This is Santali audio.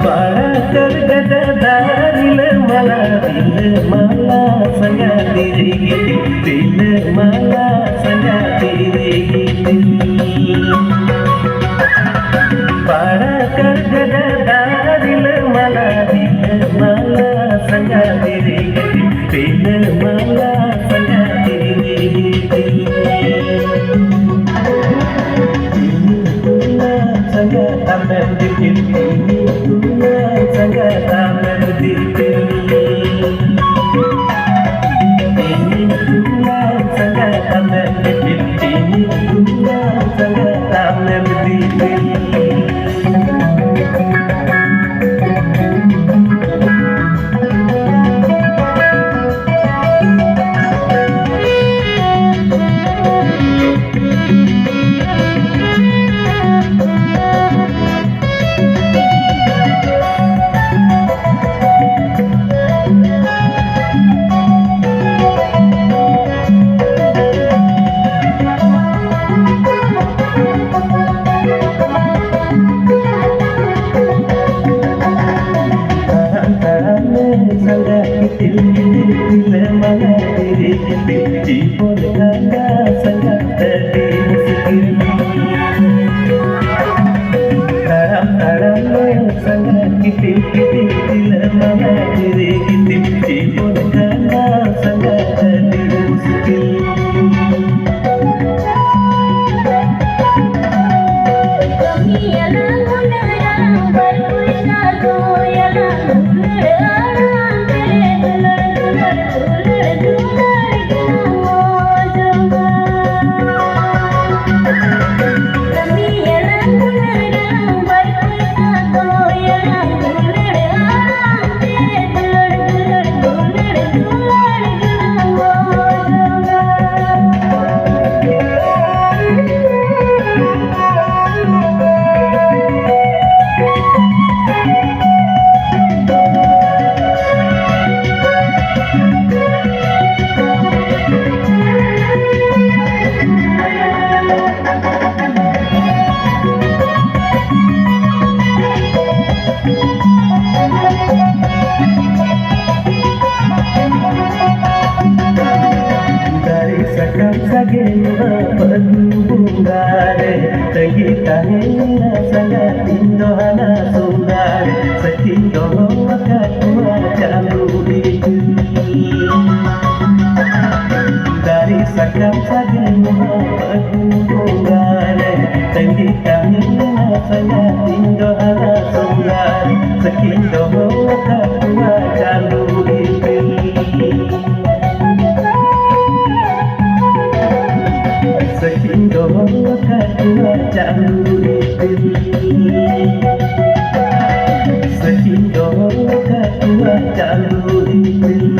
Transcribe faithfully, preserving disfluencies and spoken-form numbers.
ᱵᱟᱲᱟ ᱠᱟᱨ ᱜᱟᱰᱟ ᱫᱟᱜ ᱨᱤᱞᱟᱹᱢᱟᱞᱟ, ᱨᱤᱞᱟᱹᱢᱟᱞᱟ ᱥᱟᱸᱜᱟ ᱛᱤᱨᱤ ᱜᱤᱛᱤᱞ, ᱨᱤᱞᱟᱹᱢᱟᱞᱟ ᱥᱟᱸᱜᱟ ᱛᱤᱨᱤ ᱜᱤᱛᱤᱞ᱾ ᱵᱟᱲᱟ ᱠᱟᱨ ᱜᱟᱰᱟ ᱫᱟᱜ ᱨᱤᱞᱟᱹᱢᱟᱞᱟ, ᱨᱤᱞᱟᱹᱢᱟᱞᱟ ᱥᱟᱸᱜᱟ ᱛᱤᱨᱤ ᱜᱤᱛᱤᱞ, ᱨᱤᱞᱟᱹᱢᱟᱞᱟ ᱥᱟᱸᱜᱟ ᱛᱤᱨᱤ ᱜᱤᱛᱤᱞ᱾ ᱤᱧ ᱧᱩᱛᱩᱢ ᱥᱟᱸᱜᱟ ᱟᱢᱮᱢ ᱫᱤᱯᱤᱞ, ᱤᱧ ᱧᱩᱛᱩᱢ ᱥᱟᱸᱜᱟ ᱟᱢᱮᱢ ᱫᱤᱯᱤᱞ᱾ ᱤᱧ ᱧᱩᱛᱩᱢ ᱥᱟᱸᱜᱟ ᱟᱢᱮᱢ ᱫᱤᱯᱤᱞ, ᱤᱧ ᱧᱩᱛᱩᱢ ᱥᱟᱸᱜᱟ ᱟᱢᱮᱢ ᱫᱤᱯᱤᱞ᱾ ᱛᱟᱲᱟᱢ ᱛᱟᱲᱟᱢ ᱢᱮ ᱥᱟᱸᱜᱟ ᱠᱤᱛᱤᱞ ᱠᱤᱛᱤᱞ, ᱨᱤᱞᱟᱹᱢᱟᱞᱟ ᱫᱷᱤᱨᱤ ᱠᱤᱛᱤᱞ, ᱡᱤᱵᱚᱱ ᱠᱷᱟᱸᱰᱟ ᱥᱟᱸᱜᱟ ᱟᱹᱰᱤ ᱢᱩᱥᱠᱤᱞ᱾ ᱛᱟᱲᱟᱢ ᱛᱟᱲᱟᱢ ᱢᱮ ᱥᱟᱸᱜᱟ ᱠᱤᱛᱤᱞ ᱠᱤᱛᱤᱞ, ᱨᱤᱞᱟᱹᱢᱟᱞᱟ ᱫᱷᱤᱨᱤ ᱠᱤᱛᱤᱞ, ᱡᱤᱵᱚᱱ ᱠᱷᱟᱸᱰᱟ ᱥᱟᱸᱜᱟ ᱟᱹᱰᱤ ᱢᱩᱥᱠᱤᱞ᱾ ᱜᱮ ᱱᱚᱣᱟ ᱯᱷᱟᱹᱜᱩᱱ ᱵᱚᱸᱜᱟ ᱨᱮ ᱛᱟᱺᱜᱤ ᱛᱟᱦᱮᱸᱭᱮᱱᱟ ᱥᱟᱸᱜᱟᱛ ᱤᱧ ᱫᱚ ᱦᱟᱱᱟ ᱥᱚᱸᱜᱟ ᱨᱮ᱾ ᱥᱟᱹᱠᱷᱤᱧ ᱫᱚᱦᱚ ᱟᱠᱟᱫ ᱠᱚᱣᱟ ᱪᱟᱸᱫᱚ ᱤᱯᱤᱞ᱾ ᱫᱟᱨᱮ ᱥᱟᱠᱟᱢ ᱥᱟᱜᱮᱱ ᱱᱚᱣᱟ ᱯᱷᱟᱹᱜᱩᱱ ᱵᱚᱸᱜᱟ ᱨᱮ ᱛᱟᱺᱜᱤ ᱛᱟᱦᱮᱸᱭᱮᱱᱟ ᱥᱟᱸᱜᱟᱛ ᱤᱧ ᱫᱚ ᱦᱟᱱᱟ ᱥᱚᱸᱜᱟ ᱨᱮ᱾ ᱥᱟᱹᱠᱷᱤᱧ ᱫᱚᱦᱚ ᱟᱠᱟᱫ ᱠᱚᱣᱟ ᱪᱟᱸᱫᱚ ᱤᱯᱤᱞ᱾ ᱥᱟᱹᱠᱷᱤᱧ ᱫᱚᱦᱚ ᱟᱠᱟᱫ ᱠᱚᱣᱟ ᱪᱟᱸᱫᱚ ᱤᱯᱤᱞ᱾ ᱥᱟᱹᱠᱷᱤᱧ ᱫᱚᱦᱚ ᱟᱠᱟᱫ ᱠᱚᱣᱟ ᱪᱟᱸᱫᱚ ᱤᱯᱤᱞ᱾